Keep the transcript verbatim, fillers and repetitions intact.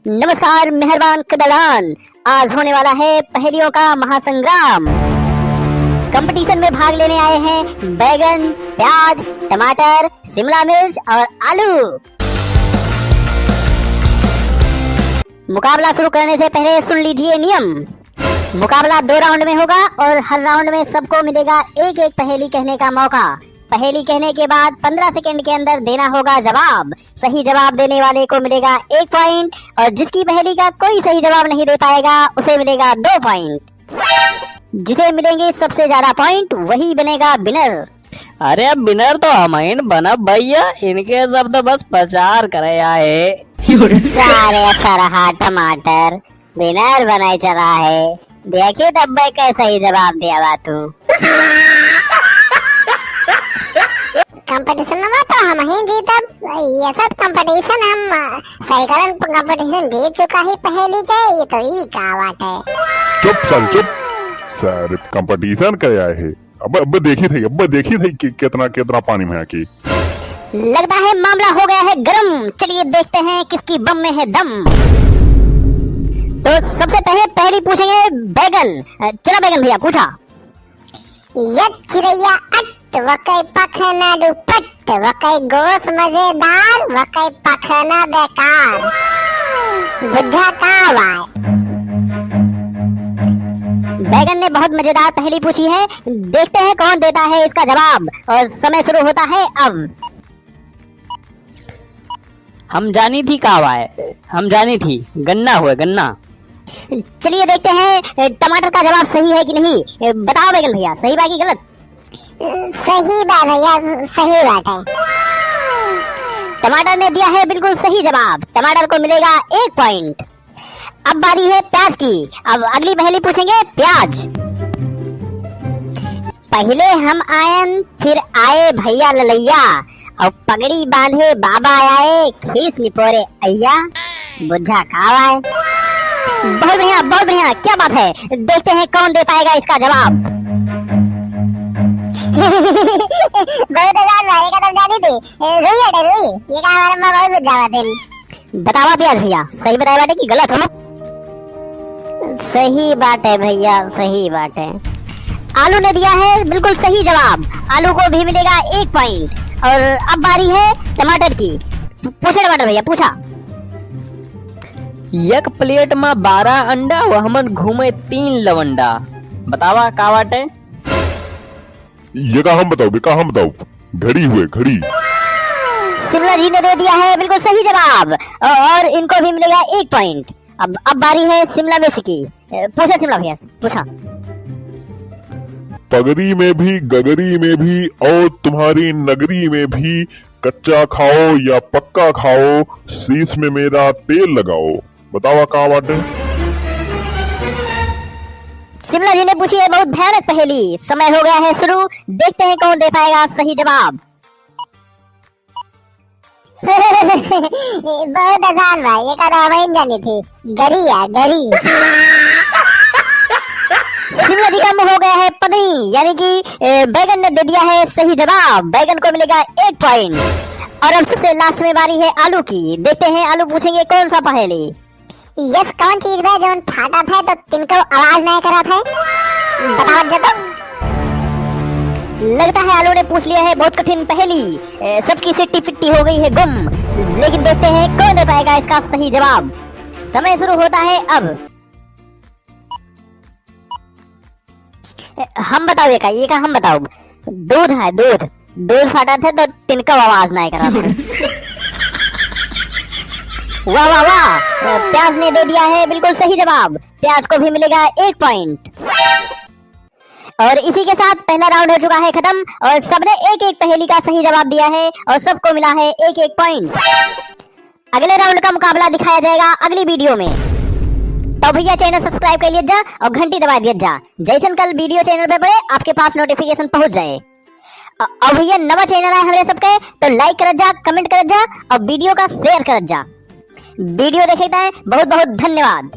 नमस्कार मेहरबान कदरदान, आज होने वाला है पहेलियों का महासंग्राम। कंपटीशन में भाग लेने आए हैं बैगन, प्याज, टमाटर, शिमला मिर्च और आलू। मुकाबला शुरू करने से पहले सुन लीजिए नियम। मुकाबला दो राउंड में होगा और हर राउंड में सबको मिलेगा एक एक पहेली कहने का मौका। पहेली कहने के बाद पन्द्रह सेकंड के अंदर देना होगा जवाब। सही जवाब देने वाले को मिलेगा एक पॉइंट और जिसकी पहेली का कोई सही जवाब नहीं दे पाएगा, उसे मिलेगा दो पॉइंट। जिसे मिलेंगे सबसे ज्यादा पॉइंट, वही बनेगा विनर। अरे, अब विनर तो हम ही न बनब भैया, इनके सब तो बस प्रचार करे आए। सारे सरहा टमाटर, विनर बनाए चला है। देखिए तब भाई कैसे ही जवाब दिया बा तू। कंपटीशन में तो हम ही जीतब, ये सब कंपटीशन हम, अ, साइकिल कंपटीशन जीत चुका ही पहेली के, ये तो ई का बात है। चुप साले, चुप। सारे कंपटीशन करे आए हैं। अब, अब देखी थी, अब देखी थी कि कितना, कितना पानी में आके। लगता है मामला हो गया है गरम। चलिए देखते हैं किसकी बम में है दम। तो सबसे पहले पहेली पूछेंगे बैगन। अ, चलो बैगन भैया, पूछा। एक चिड़ैया अट, वकै पखना दुपट, वकै गोस मजेदार, वकै पखना बेकार। बुझा का वाय? बैगन ने बहुत मजेदार पहेली पूछी है, देखते हैं कौन देता है इसका जवाब। और समय शुरू होता है अब। हम जानी थी का वाय, हम जानी थी, गन्ना हुए, गन्ना। चलिए देखते हैं, ए, टमाटर का जवाब सही है कि नहीं। ए, बताओ बैगन भैया, सही बा कि गलत? सही बा भैया, सही बात है। टमाटर ने दिया है बिल्कुल सही जवाब, टमाटर को मिलेगा एक पॉइंट। अब बारी है प्याज की। अब अगली पहेली पूछेंगे प्याज। पहिले हम आयन, फिर आए भैया ललैया, और पगड़ी बांधे बाबा आए, खीस निपोरे अइया, बुझा का आए। बहुत बढ़िया, बहुत बढ़िया, क्या बात है। देखते हैं कौन दे पाएगा इसका जवाब। बहुत आसान बा, ये का तो जानी थी। ए, रुई हटे, रुई। ये का हमारे अम्मा बहुत बुझावा थे। बतावा प्याज भैया, सही बताए बाटे कि गलत हो? सही बाटे भैया, सही बाटे। आलू ने दिया है बिल्कुल सही जवाब। आलू को भी मिलेगा एक पॉइंट। और अब बारी है टमाटर की। पूछा टमाटर भैया, पूछा। एक प्लेट में बारह अंडा, वह हमन घूमे तीन लवंडा। बतावा का बाटे? ये का हम बताओ, ये का हम बताओ? घड़ी हुए, घड़ी। शिमला जी ने दे दिया है बिल्कुल सही जवाब औ-, और इनको भी मिलेगा एक पॉइंट। अब, अब बारी है शिमला मिर्च की। ए, पूछा शिमला भैया, पूछा। पगरी में भी, गगरी में भी और तुम्हारी नगरी में भी, कच्चा खाओ या पक्का खाओ, शीश में मेरा तेल लगाओ। बतावा का बाटे? शिमला जी ने पूछी है बहुत भयानक पहेली। समय हो गया है शुरू, देखते हैं कौन दे पाएगा सही जवाब। बहुत आसान बा, ये का तो हम ही जानी थी। गरी है, गरी। शिमला जी का मुंह हो गया है पगरी, यानी कि, ए, बैगन ने दे दिया है सही जवाब। बैगन को मिलेगा एक पॉइंट। और अब सबसे लास्ट में बारी है आलू की। देखते हैं आलू पूछेंगे कौन सा पहेली। यस, कौन चीज बा जौन फाटत है तो तिनको आवाज नहीं करत है? बतावत जा तो। लगता है आलू ने पूछ लिया है बहुत कठिन पहेली। ए, सबकी सिट्टी पिट्टी हो गई है गुम। लेकिन देखते हैं कौन दे पाएगा इसका सही जवाब। समय शुरू होता है अब। हम बताओ ये का, ये का हम बताओ। दूध है, दूध। दूध फाटत है तो तिनको आवाज नाहीं करत है। वाह, वाह, वाह। प्याज ने दे दिया है बिल्कुल सही जवाब। प्याज को भी मिलेगा एक पॉइंट। और इसी के साथ पहला राउंड हो चुका है खत्म और सबने एक एक पहेली का सही जवाब दिया है और सबको मिला है एक एक पॉइंट। अगले राउंड का मुकाबला दिखाया जाएगा अगली वीडियो में। तो भैया चैनल सब्सक्राइब कर लिया जा और घंटी दबा दिया जा, जैसन कल वीडियो चैनल पे पड़े आपके पास नोटिफिकेशन पहुंच जाए। अ-, और भैया नवा चैनल है हमरे सबके, तो लाइक करत जा, कमेंट करत जा और वीडियो का शेयर करत जा। वीडियो देखे के ताईं बहुत बहुत धन्यवाद।